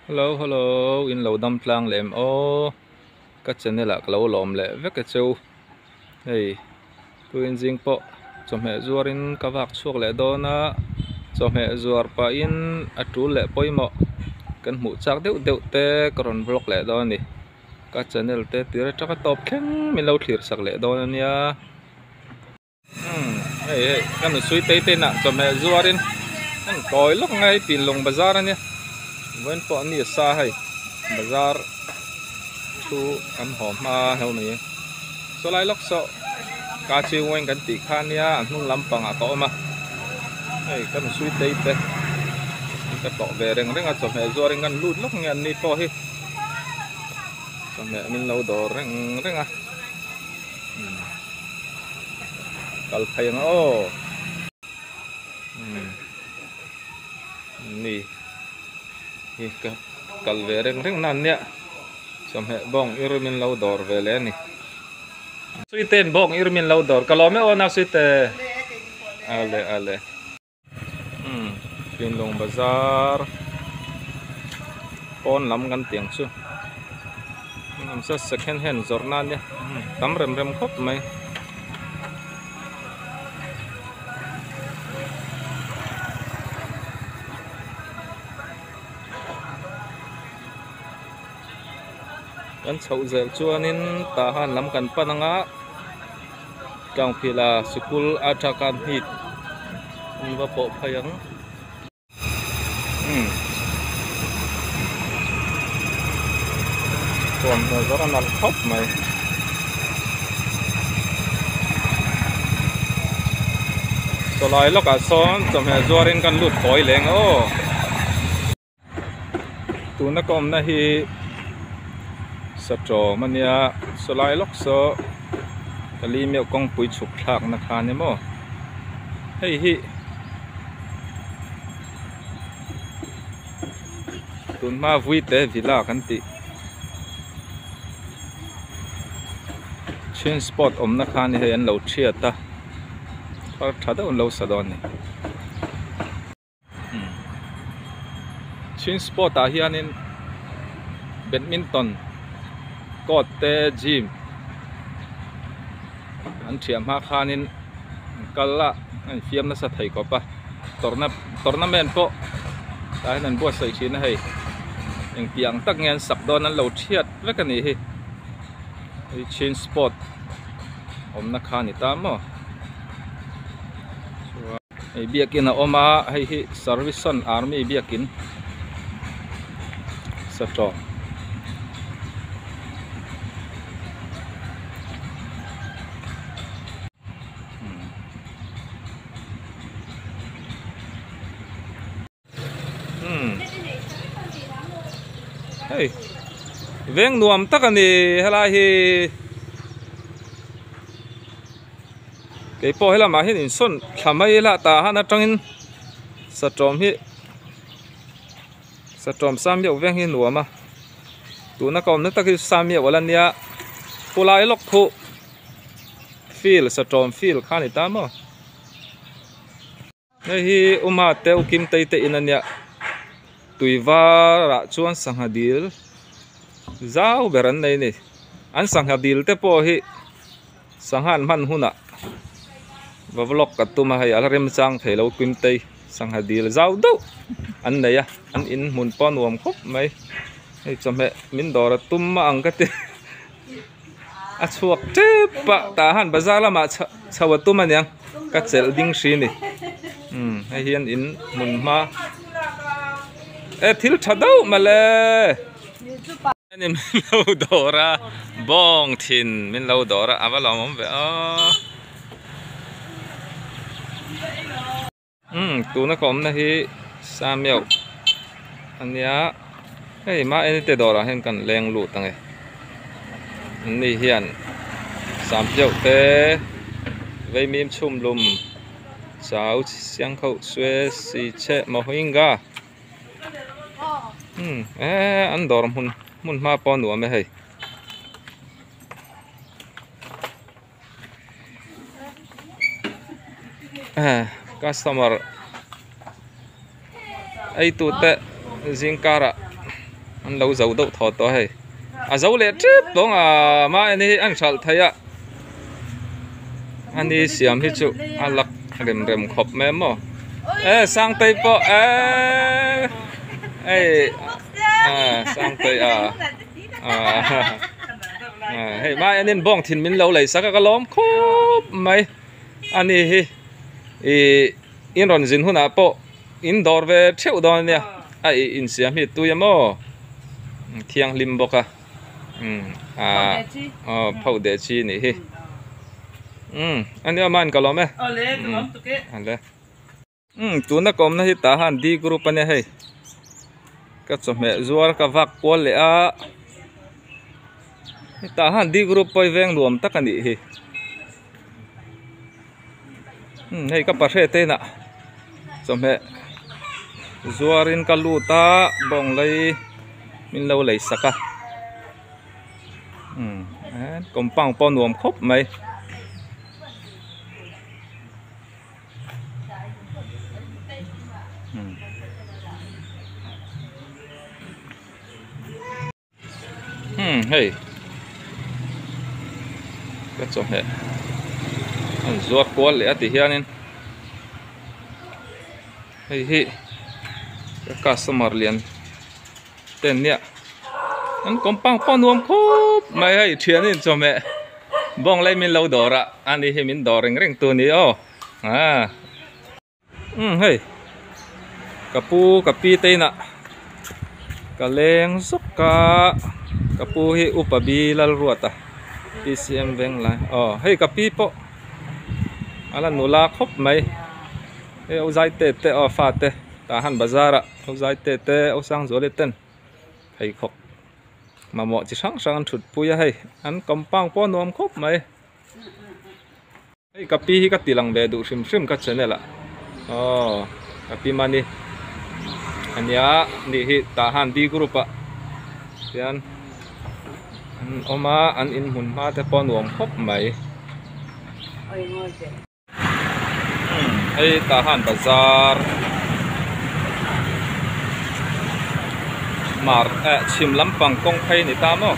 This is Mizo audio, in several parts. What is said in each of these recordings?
Hello hello in lo dam tlang lem aw ka channel ah ka lo lawm leh vek e cheu hei tuin zing pawh chawhmeh zuar in ka vak chhuak leh dawn a chawhmeh zuar pah in a tul leh pawimawh kan hmuh chak deuh deuh te ka rawn vlog leh dawn a ni ka channel te tir atanga tawp thleng min lo thlir sak leh dawn a nia. Hei hei ka nusui tei te inah chawhmeh zuarin an kawi lawk nge hei Pinlung bazar ania vawiin pawh ni a sa hei bazar thu an haw hma ho mai saw lai lawk saw ka chiu vawiin kan tih kha ania a hnung lampangah ka awm a hei ka nusui tei te ka tlawh ve reng reng a chawhmeh zuarin kan lut lawk nge an ni pawh hi chawhmeh min lo dawr reng reng a. Kal phei ang aw ni hi ka kal ve reng reng na ania chawhmeh bawng ir min lo dawr ve leh a ni Suite'n bawng ir min lo dawr ka lawm e aw nau Suite ale ale. Pinlung bazar pawn lam kan tih ang chu awmsa second hand zawrh na ania tam rem rem khawp mai. Kan chhoh zel chuanin tah han lam kan pan anga. Tlangphila sikul ataka hnit an va pawh phei ang. Umm. Thuamhnaw zawrh a nalh khawp mai. Chawlai lawkah sawn chawhmeh zuarin kan lut kawi leng aw. Tuna ka awmna hi satawm ania sawlai lawk saw kali meuh kawngpui chhuk thlakna kha a ni maw hei hi tunhma vuite villa kan tih chin spot awmna kha a ni hei an lo thiat a thar tha deuh an lo sa dawn a ni. Chin sport ah hianin badminton court te gym an thiah hma khanin an kal a a infiam nasa thei khawp a tournament pawh tah hian an buatsaih thin a hei engtiang tak nge an sak dawn an lo thiat vek a nih hi hei chin sport awmna kha a ni ta maw. Hei biakin a awm a hei hi Serviceon Army biakin satawm. Hei veng nuam tak a ni helai hi. Kei pawh helamah hian insawn thla mai ila tah han atangin satawm hi satawm sam deuh veng hi nuam a tuna ka awmna tak hi sam deuh ala nia khulai lawk khu field satawm field kha a ni ta maw. Hei hi Uma te u Kim tei te in a nia tui varah chuan sangha dil zau ber an nei a ni an sangha dil te pawh hi sangha an hman hunah va vlog ka tum a hei a la remchang thei lo Kim tei sangha dil zau deuh an nei a an in hmun pawh a nuam khawp mai hei chawhmeh min dawr a tum a ang ka ti. A chhuak tep a tah han bazar lamah chho a tum aniang ka chelh ding hri ni umm hei hian in hmun hma e thil tha deuh mawle min lo dawr a bawng thin min lo dawr a a va lawmawm ve aw. Umm tuna ka awmna hi Samiau ania hei mah enite dawrah hian kan leng lut ang e anni hian Sampiau te Veimim chhum lum chau siang kho sue si che Mohinga umm eh an dawr hmun hmun hma pawh a nuam e hei. Customer ei tute zing karah. An lo zo deuh thaw tawh hei. A zo leh tep tawng a mahni hi an hralh thei a. Ani siam hi chu a lak rem rem khawp mai maw. E Sangtei pawh e hei a Sangtei a hei mahni bawng thin min lo lei sak a ka lawm khawp mai. Ani hi ih in rawn zin hunah pawh in dawr ve theuh dawn ania a ih insiam hi tui a maw thianghlim bawk a umm ah aw pho deh chi nih hi umm ania main ka lawm e umm umm tuna ka awmna hi tah han D group ania hei ka chawhmeh zuar ka vak kual leh a hetah han D group pawh hi veng nuam tak a nih hi. Hei ka pahre te inah chawhmeh zuarin ka lut a bawng lei min lo lei sak a compound pawh nuam khawp mai. Hmm hei ka chawhmeh an zuar kual leh a ti hianin hei hi ka customer lian te an nia an compound pawh nuam khawp mai hei thianin chawhmeh bawng lai min lo dawr a ani hi min dawr reng reng tu a ni aw ah. Umm hei ka pu ka pi te inah ka leng zawk a ka pu hi upa bi Lalruata P_C_M Venglai aw hei ka pi pawh a la nula khawp mai hei au zai te te aw fate tah han bazar ah au zai te te au Sangzuali ten pheikhawk mamawh chi hrang hrang an thut pui a hei an compound pawh a nuam khawp mai. Hei ka pi hi ka ti lang ve duh hrim hrim ka channel ah aw ka pi mani ania nih hi tah han D group ah hian an awm a an in hmun hma te pawh a nuam khawp mai hei tah han bazar mar eh chhim lampang kawng phei a ni ta maw.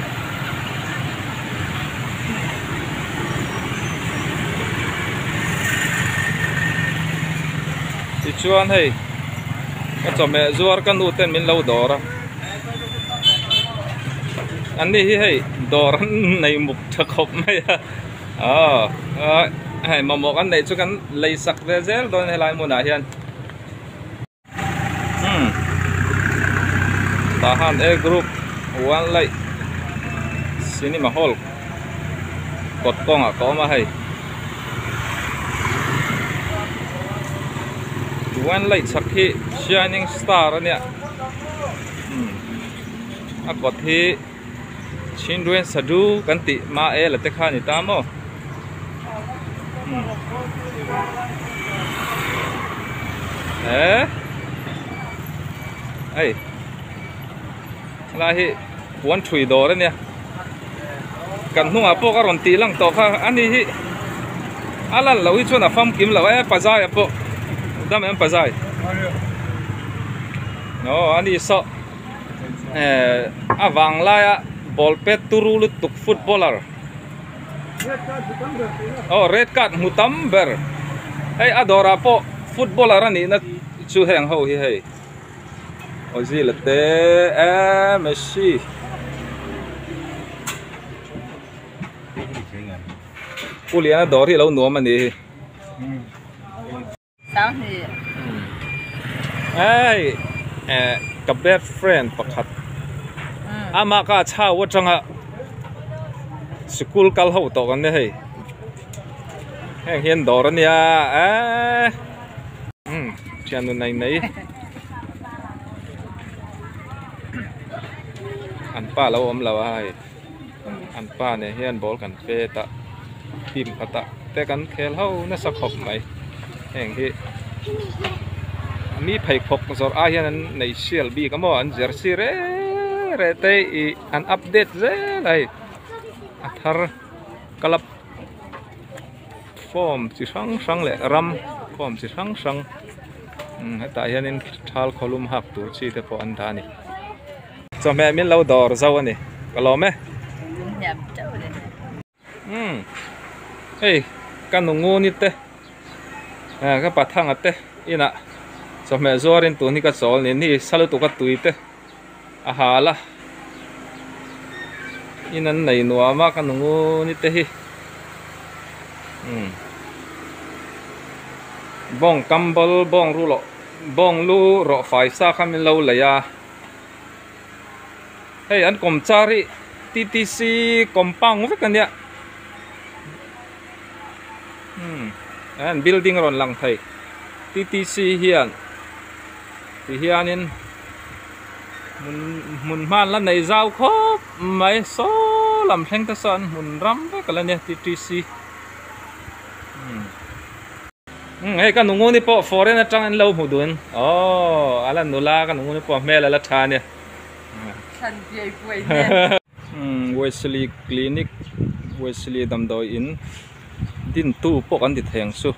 Tichuan hei ka chawhmeh zuar ka nu ten min lo dawr a an ni hi hei dawr an nei muk tha khawp mai a aw hei mamawh kan neih chu kan lei sak ve zel dawn helai hmunah hian. Hmm. Tah han A group one light cinema hall kawt kawngah ka awm a hei. One light chhak hi shining star a nia. Hmm. A kawt hi Chindwen Sadhu kan tih ma e la te kha a ni ta maw. Hei helai hi puan thui dawr a nia kan hnungah pawh ka rawn tih lang tawh kha a ni hi a lan loh hi chuan a famkim loh e pazai ah pawh dam em pazai aw a ni saw eh a vang laia ball pet turu lutuk footballer. Aw red card hmu tam ber hei a dawrah pawh footballer a nihna chu heng ho hi hei Ozil a te eh Messi Pu Liana dawr hi a lo nuam a nih hi. Hei eh ka best friend pakhat amah kha a chau atanga sikul kal ho tawh kan nia hei heng hian dawr a nia eee umm thian nun a inei an pa lo awm lo a hei an pa nen hian ball kan pet a team khatah te kan khel ho nasa khawp mai heng hi mi pheikhawk zawrh ai hian an nei sial bik a maw an jersey reng reng te ih an update zel a hei a thar club form chi hrang hrang leh ram form chi hrang hrang hetah hianin thal khawlum hak tur chi te pawh an dah a ni. Chawhmeh min lo dawr zo a ni. Ka lawm e. Umm hei ka nu nguni te eh ka pathanga te inah chawhmeh zuarin tun hi ka chawl ni ni sa lutuk a tui te a hal a in an nei nuam a ka nu nguni te hi umm bawng kam bawlh bawng ru loh bawng lu rawh fai sa kha min lo lei a. Hei an kawmchar hi TTC compound vek a nia umm an building a rawn lang thei TTC hian ti hianin hmun hmun hma an la nei zau khawp mai saw lam thleng te sawn hmun ram vek a la nia TTC umm. Umm hei ka nunguni pawh foreign atang an lo hmu dun aww a la nula ka nunguni pawh hmel a la tha ania. Thlan piai puai nen. Umm Wesley clinic Wesley damdawi in dintu pawh kan ti thei ang chu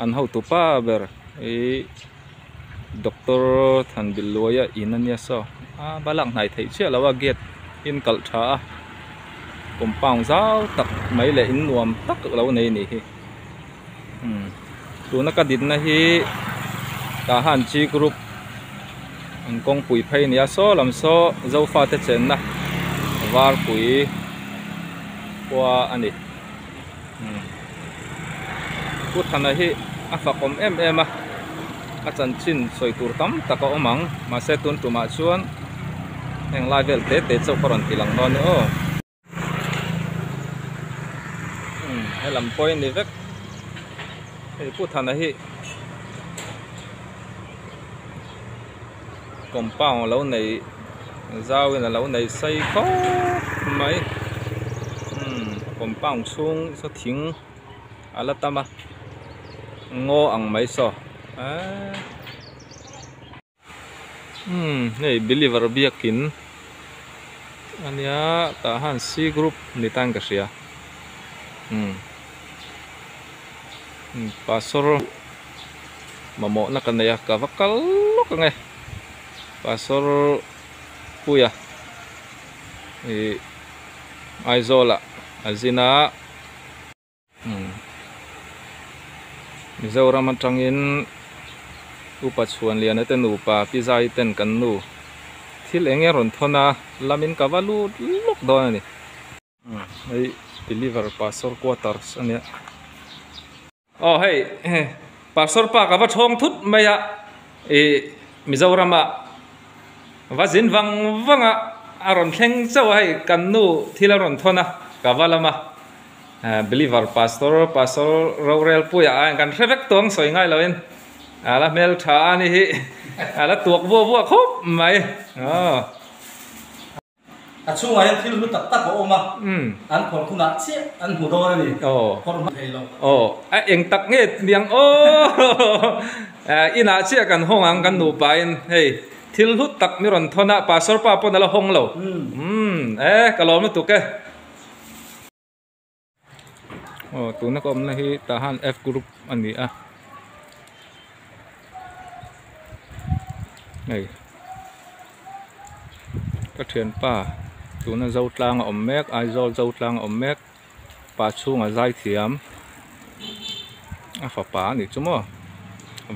an hotu pa ber ih doctor Thanbilluaia in ania saw a va lak hnai theih chiah lo a gate in kalh tha a compound zau tak mai leh in nuam tak lo nei a nih hi. Tuna ka dinna hi tah han chi group an kawngpui phei a ni a saw lam saw zofa te chenna varpui khua a ni Pu Thana hi a fakawm em em a a chanchin sawi tur tam tak a awm ang mahse tun tumah chuan heng lai vel te te chauh ka rawn ti lang dawn e aw. Helam pawh hi ni vek hei Pu Thana hi compound a lo nei zau in a lo nei sei khawp mai compound chhung saw thing a la tam a ngaw ang mai saw eee. Umm hei believer biakin ania tah han C group ni tan ka hria umm pastor mamawhna ka nei a ka va kal lawk ang e pastor puia ih Aizawl ah a zin a. Mizoram atangin Upa Chhuanliana te nupa Pi Zai ten kan nu thil eng nge rawn thawn a lamin ka va lut lawk dawn a ni. Hei Believer Pastor Quarters a nia. Aw hei Pastor pa ka va thawng thut mai a ih Mizorama va zin vang vang a a rawn thleng chauh a hei kan nu thil a rawn thawn a ka va lam a. Believer pastor pastor rorel puia a kan hre vek tawng sawi ngai loin a la hmel tha a ni hi a la tuak vuah vuah khawp mai aw. A chhungah hian thil hlu tak tak a awm a, an phawrh hunah chiah an hmu dawn a ni, phawrh hma thei lo. Aw a eng tak nge niang aw inah chiah kan hawng ang kan nupa in hei thil hlu tak mi rawn thawn a pastor pa pawn a la hawng lo umm e ka lawm lutuk e. Aw tuna ka awmna hi tah han F group a ni a hei ka thianpa tuna Zotlang a awm mek Aizawl Zotlang a awm mek pa chhunga zai thiam a fapa a nih chu maw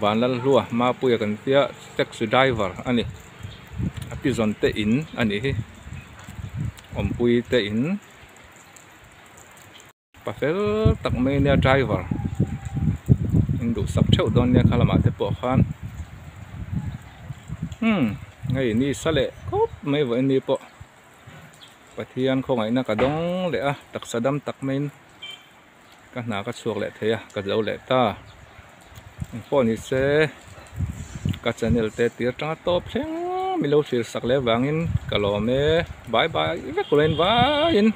Vanlalhlua Mapuia kan tia taxi driver a ni a pi zawn te in a nih hi. Awmpui te in pa fel tak mai ania driver in duhsak theuh dawn nia kha lamah te pawh khan umm hei ni sa leh khawp mai vawiin ni pawh Pathian khawngaihna ka dawng leh a taksa dam tak maiin ka hna ka chhuak leh thei a ka zo leh ta engpawh ni se ka channel te tir tanga tawp thleng min lo thlir sak leh vangin ka lawm e bye bye vek lo in vaiin.